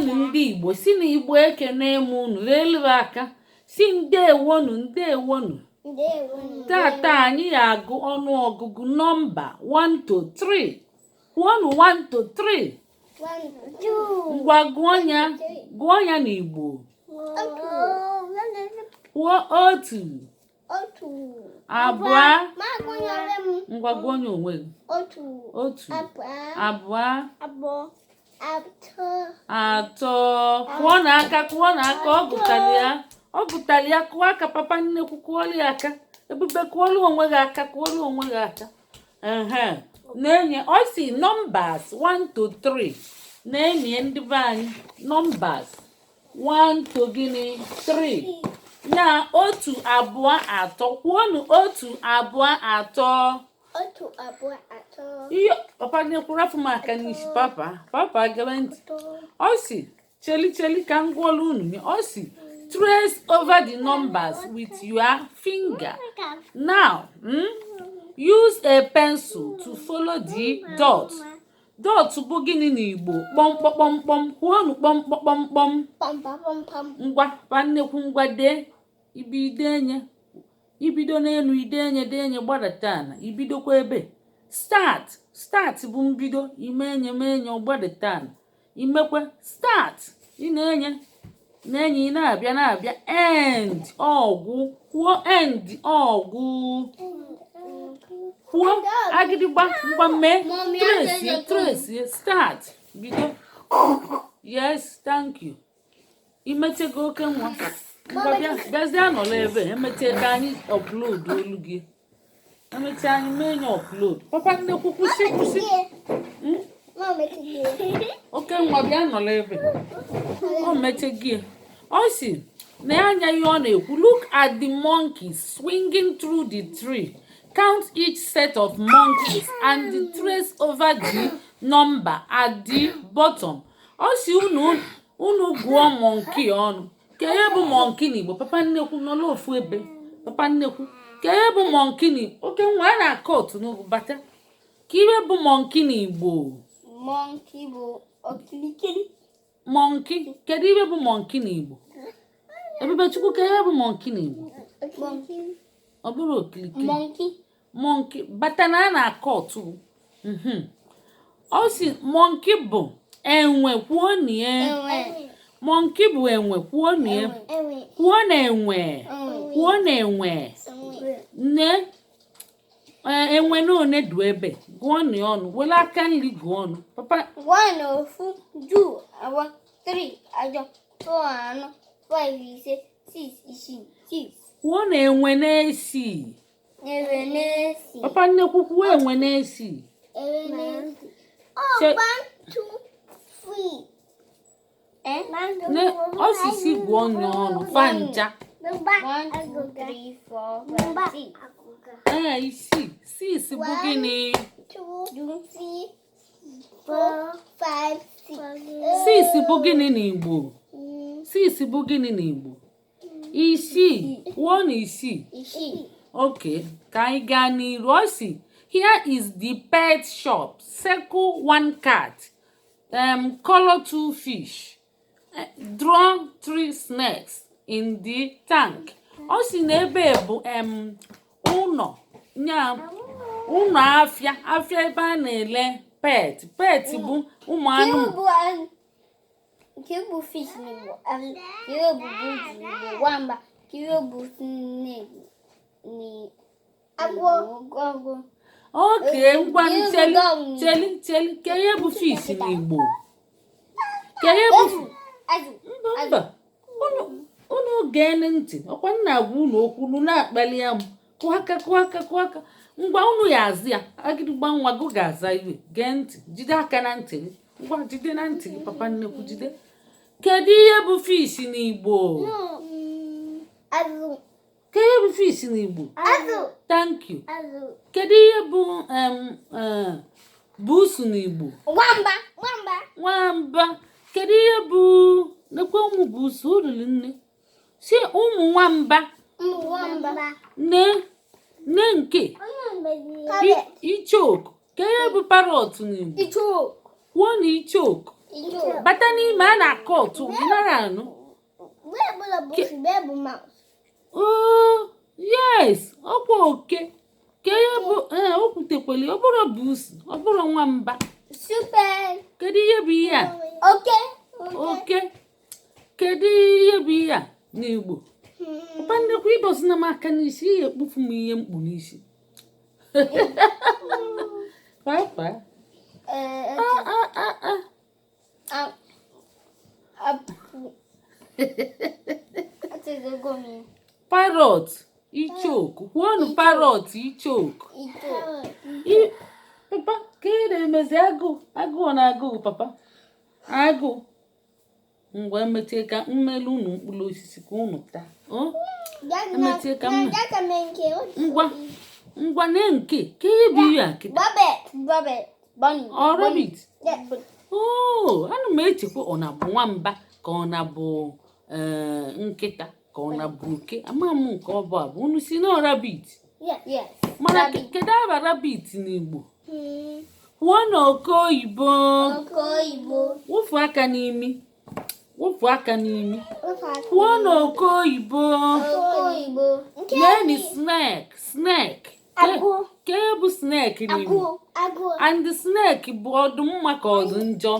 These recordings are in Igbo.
Kenenu ndị Igbo, si na Igbo ekene m unu. Leelu aka, si ndewonu, ndewonu. Tata anyị ga-agụ ọnụọgụgụ, nọmba 1 to 3. Kwuonu 1 to 3. Ngwa, gụọ ya, gụọ ya n'Igbo. Kwuo otu. Otu. Abụọ. Ma gụnyere m. Ngwa, gụọ ya onwe gị. Otu. Otu. Abụọ. Abụọ. Abụọ, atọ. Atọ. Kụọ n'aka, kụọ n'aka. Ọ gụtara ya, ọ gụtara ya. Kụọ aka. Papa nnekwu, kụọrọ ya aka. Ebube, kụọrọ onwe gị aka, kụọrọ onwe gị aka. Ehe, na-enye ọ si numbers 1 to 3. Na-enye ndị be anyị numbers 1 to gịnị? 3 ya. Otu, abụọ, atọ. Kwuonu otu, abụọ, atọ. Otu, abụọ, atọ. Ihe papa nnekwu, rafụ m aka n'isi. Papa, papa, gere ntị. Atọ. Ọ si cheli, cheli ka m gụọla unu ya. Ọ si trace over the numbers with your finger. Now, use a pencil to follow the dot. Dot bụ gịnị n'Igbo? Kpọmkpọmkpọm. Kwuonu kpọmkpọmkpọm. Pam pam pam pam. Ngwa, pa nnekwu, ngwa, dee. Ibido enye, ibido n'elu, ide enye, dee enye, gbadata ana, ibidokwa ebe start. Start bụ mbido. Ime enye, mee enye, ọgbadata ana, imekwe start. Ị na-enye, na-enye, ị na-abịa, na-abịa, end, ọgwụ. Kwuo end, ọgwụ. Kwuo agịdịgba. Ngwa, mee. Trace, trace. Start, bido. Yes, thank you. Imetego, oke nwa. Ngwa, bịa, bịazie nọrọ ebe emechie ka anyị upload olu gị. Emechaa, anyị mee nye upload. Papa nnekwu, kwụsị, kwụsị. Oke nwa, bịa nọrọ ebe o meche gị. Ọ si na anya ihe ọ na-ekwu: "Look at the monkeys swinging through the tree. Count each set of monkeys and trace over the number at the bottom." Ọ si unu, unu gụọ monkey ọnụ. Ka ihe bụ monkey n'Igbo? Papa nnekwu, nọ n'ofu ebe. Papa nnekwu, ka ihe bụ monkey n'Igbo? Oke nwa, a na-akọ otu n'ugwu bata. Ka ihe bụ monkey n'Igbo? Monkey bụ okilikili. Monkey, kedu ihe bụ monkey n'Igbo? Ebubechukwu, ka ihe bụ monkey n'Igbo? Monkey. Ọ bụrụ okilikili. Monkey. Monkey bata na a na-akọ otu. Ọ si monkey bụ enwe. Kwuo nie. Enwe. Monkey bụ enwe. Kwuo nie. Enwe. Kwuo na enwe. Enwe. Kwuo na enwe. Enwe. Nne, enwe na one du ebe. Gụọ na ọnụ, were aka nri gụọ ọnụ, papa. One, ofu, two, abụọ, three, atọ, four, anọ, five, ise, six, isii, six. Kwuo na enwe na-esi. Enwe na-esi. Papa nnekwu, kwuo enwe na-esi. Enwe na-esi. Oh, one, two, three. Eh? Ne osisi, gụọ nya ọnụ fanja. One, two, three, four, five, six. Ee, isii. Six bụ gịnị? Two, three, four, five, six. Six bụ gịnị n'Igbo? Six bụ gịnị n'Igbo? Isii. Kwuo na isii. Isii. Okay, ka anyị gaa n'iru. Ọ si here is the pet shop. Circle one cat, color two fish, draw three snakes in the tank. Ọ si na ebe bụ ụlọ nya, ụlọ afịa, afịa ebe a na-ele pet. Pet bụ ụmụ anụ. Nke bụ fish n'Igbo, nke bụ buzu n'Igbo, nwamba, nke bụ snake n'Igbo, agwọ. Oke ngwa, cheli, cheli, cheli. Ka ihe bụ fish n'Igbo? Ka ihe bụ? Azụ, azụ. Mba, mba, unu, unu gee ntị. Ọkwa nna agwa unu okwu, unu na-akpali ya. M kụọ aka, kụọ aka, kụọ aka. Ngwa, unu ya azụ ya. Agịdịgba nwa gụ ga-aza iwe. Gee ntị, jide aka na ntị gị. Ngwa, jide na ntị gị. Papa nnekwu, jide. Kedu ihe bụ fish n'Igbo? Azụ. Kedu ihe bụ fish n'Igbo? Azụ. Thank you. Azụ. Kedu ihe bụ busu n'Igbo? Nwamba, nwamba. Nwamba. Kedu ihe bụ nekwe ụmụ busu oriri nne si ụmụ nwamba? Ụmụ nwamba. Nne, nne nke Parrot. Ichoku. Kedu ihe bụ parrot n'Igbo? Ichoku. Kwuo na ichoku. Bata n'ime, a na-akọ otu ị nara anụ. Oh yes, ọkwa oke ka ihe bụ. Ee, o kwutekweli. Ọ bụrụ busu, ọ bụrụ nwamba. Super. Kedu ihe bụ ihe a? Oke. Oke. Kedu ihe bụ ihe a n'Igbo? Papa nnekwu, ịdọzina m aka n'isi, ihe ekpufu m ihe mkpu n'isi. Papa. Ah, ah, ah, ah. Apụ. Atịgogo m. Parrot, ichoku. Kwuonu parrot, ichoku. Ito. Papa, ka ị na-emezi? Agụụ, agụụ na-agụụ papa, agụụ. Ngwa, emechie ka mmelu unu mkpụrụ osisi ka unu taa o. Emechie ka mma. Ngwa ngwa, na nke ka ihe bụ ihe a kịta? Rabbit. Rabbit. Bunny. Ọ rabbit? Yeah. Oo, ana m echekwa ọ na-abụ nwamba ka ọ na-abụ ee, nkịta ka ọ na-abụ oke. Ama m nke ọ bụ abụ. Unu si na ọ rabbit? Yes. Yes. Mana Rabbit. kedu aba rabbit n'Igbo? Kwuo na oke oyibo. Oke oyibo. Wụfu aka n'imi, wụfu aka n'imi. Kwuo na oke oyibo. Oke oyibo. Neni snake, snake. Agụ. Ke bụ snake n'Igbo? Agụ. And snake bụ ọdụ mma ka ọ dị njọ?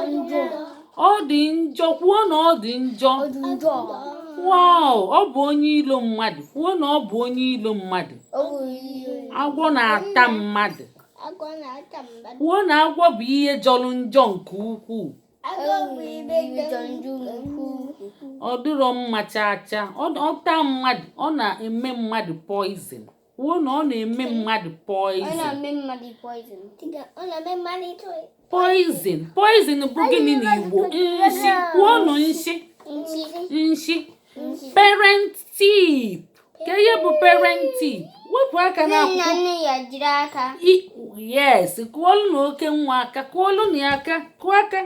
Njọ. Ọ dị njọ. Kwuo na ọ dị njọ. Njọ. Wow, ọ bụ onye ilo mmadụ. Kwuo na ọ bụ onye ilo mmadụ. Ọ bụ ihe. Agwọ na-ata mmadụ. Agwọ na-ata mmadụ. Kwuo na agwọ bụ ihe jọrọ njọ nke ukwuu. Agwọ bụ ibe jọrọ njọ nke ukwuu. Ọ dịrọ mma chaa chaa. Ọ taa mmadụ, ọ na-eme mmadụ poison. Kwuo na ọ na-eme mmadụ Ọ poison. na-eme mmadụ poison. Ọ na-eme mmadụ Poison, poison bụ gịnị n'Igbo? Nshi. Kwuonụ nshi. Nshi. Nshi. Parent tip. Ka ihe bụ parent tip? Wepụ aka Nne na n'akwụkwọ. nne ya jiri aka. Yes, kụọlụ na oke nwa aka, kụọlụ na ya aka, kụọ aka.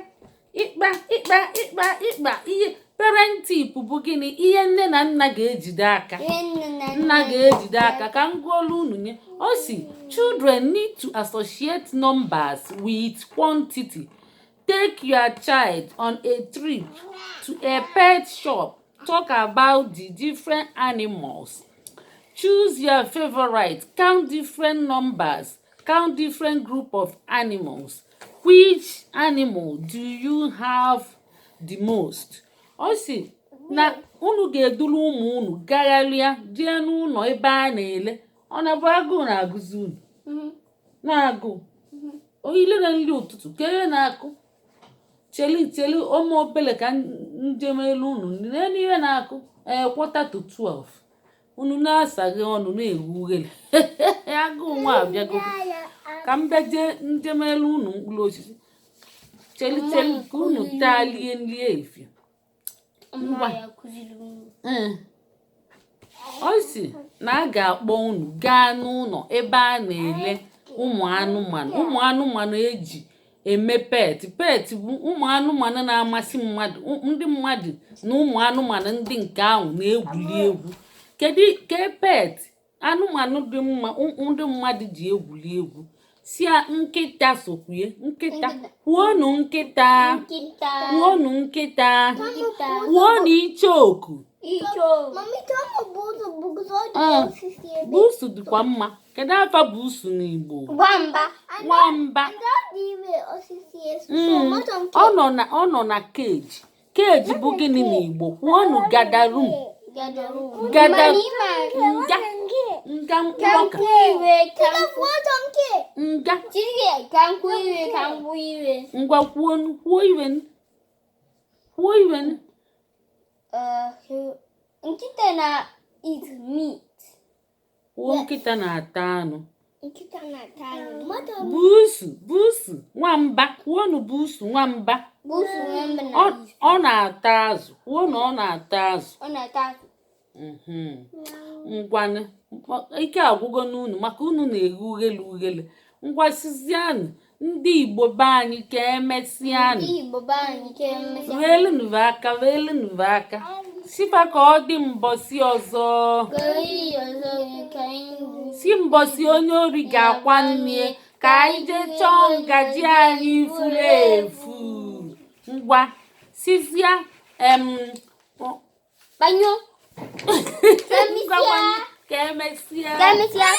Ịkpa ịkpa ịkpa ịkpa ihe. Parent tip bụ gịnị? Ihe nne na nna ga-ejide aka. Ihe nne na Nna ga-ejide aka ka m gụọlụ unu nye. Ọ si, children need to associate numbers with quantity. Take your child on a trip to a pet shop. Talk about the different animals. Choose your favorite. Count different numbers. Count different group of animals. Which animal do you have the most? Ọ sị na unu ga-eduru ụmụ unu gagharịa jee n'ụlọ ebe a na-ele. Ọ na-abụ agụụ na-agụzi unu? Na-agụụ oyilere nri ụtụtụ ka ihe na-akụ. Cheli cheli, ụmụ obele, ka njem elu unu n'elu ihe na-akụ ee 11:45. Unu na-asaghị ọnụ, na-eghe ughere. Agụụ nwa abịago. Ka m bịa jee njem elu unu mkpụrụ osisi. Cheli cheli ka unu taa, lie nri efie. Mma ya kụziri unu. Ee, ọ sị na a ga-akpọ unu gaa n'ụlọ ebe a na-ele ụmụ anụmanụ, ụmụ anụmanụ eji eme pet. Pet bụ ụmụ anụmanụ na-amasị mmadụ, ndị mmadụ na ụmụ anụmanụ ndị nke ahụ na-egwuri egwu. Kedu ke pet, anụmanụ dị mma ndị mmadụ ji egwuri egwu? Si ya nkịta sokwue nkịta. Kwuonu nkịta. Nkịta. Kwuonu nkịta. Nkịta. Kwuonu ichoku. Icho. Ah, busu dịkwa mma. Kedu afa busu n'Igbo? Nwamba. Nwamba. Ọ nọ na cage. Cage bụ gịnị n'Igbo? Kwuonu gather room. Gada- nga nga mkpụrụ ọka. Nga. Ka nkwụ iwe. Ngwa, kwuonu, kwuo iwe, kwuo iwe. Nkịta na eat meat. Kwuo nkịta na-ata anụ. Nkịta na-ata anụ. Busu, busu, nwamba. Kwuonu busu, nwamba. Busu, nwamba na ọ ọ na-ata azụ. Kwuo na ọ na-ata azụ. Ọ na-ata azụ. Ngwanụ, ike agwụgo n'unu maka unu na-eghe ughele ughele. Ngwa, sizianụ ndị Igbo be anyị ka emesịanụ. Ndị Igbo be anyị, ka emesịa. Weelunuve aka, weelunuve aka, sifa ka ọ dị mbọsị ọzọ. Ka anyị ọzọ ka anyị bụ. Si mbọsị onye ori ga-akwa nne ka anyị jee chọọ ngaji anyị furu efu. Ngwa, sizia Gbanyụọ. Ngwa, gbanyụ. Ka emesịa. Ka emesịa.